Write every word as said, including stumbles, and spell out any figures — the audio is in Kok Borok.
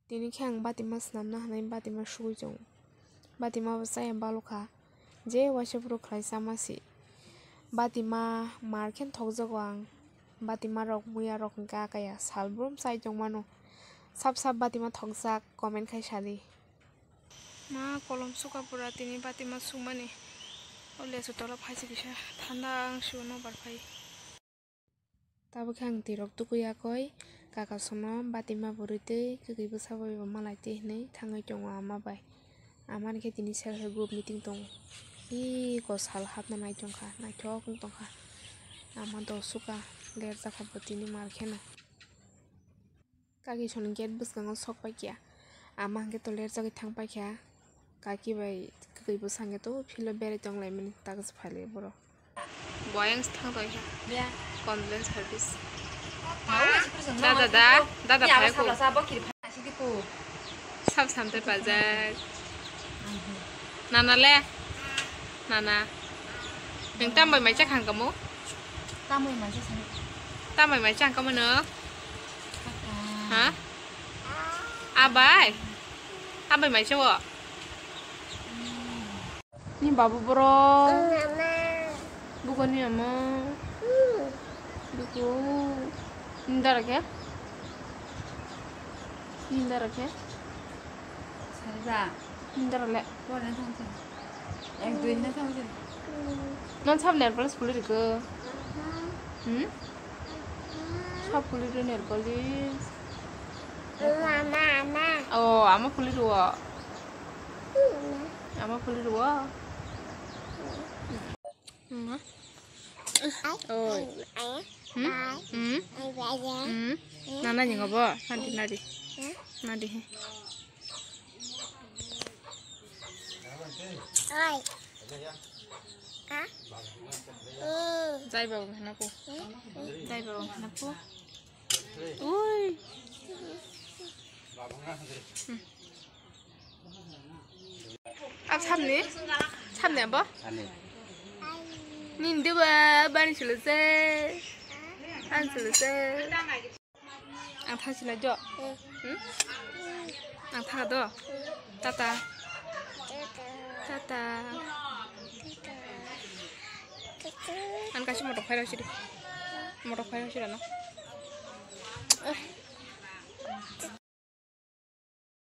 Tini khe ang batima swnamna hwnwi batima sugwi tongo. Batima bo chaya balo kha, je waisa phuru khlai chama si. Batima mar khe thokjago ang. Batima rok muya rok hwnkhe akaya sal brum chai tongmano. Sap sap batima thokjak comment khai sadi. Ma kolom suka pura tini batima sukmani. O lesu tola phaisi kisa thanda ang suno bar phai. Tabuk khe ang tirok tukui yakoi, kaka sono batima bwrwi tei kwkwi bwsa bai bo malai tei hinwi thangwi tongo ama bai. Amani khe tini self help group meeting tongo. Iko sal hapna nai tongkha, naithok wng tongkha. Ama do suka lerjakha bo tini mar kheno. Kaki soni gate bwskango sok paikha. Ama hwnkhe to lerjagwi thang paikha. Kaki bai kwkwi bwsa hwnkhe to field o berai tong laimani, ta kwchwk phai lai borok. Boyang thang tong kha. Ya. Condolence service. Mau isi prison. Da, da, da. Da, da, ya, phai ko. Sabla sa, bakir phai si di ko. Sab sam te pajak. Nana le. Nana. Neng tam bai mai chak hang kamu? Tam bai mai chak hang. Tam bai mai chak hang kamu no? Ha? Abai. Abai mai chak wo. Ni babu borok. Buko ni ama. Buko. Ni dara khe? Ni dara khe? Sariba. Ni dara le. Bora thang thang. Ek dui na thang thang. Non sab nail polish puli rikho. Hmm? Sab puli ri nail polish. Mama, mama. Oh, ama puli ro. Ama puli ro. Ma. Oi. Hmm? Hmm? Hmm? Nana ni ngobo? Nadi, nadi. Nadi he. Oi. Jai babu hena ko. Jai babu hena ko. Oi. Hmm. Ab sabni? Sabni abo? Ani. Nini deba bani silo se. An silo se. Ang thang sila jo. Hmm? Ang thang do. Tata. Tata. An kasi motor khairok sidi. Motor khairok sidi no.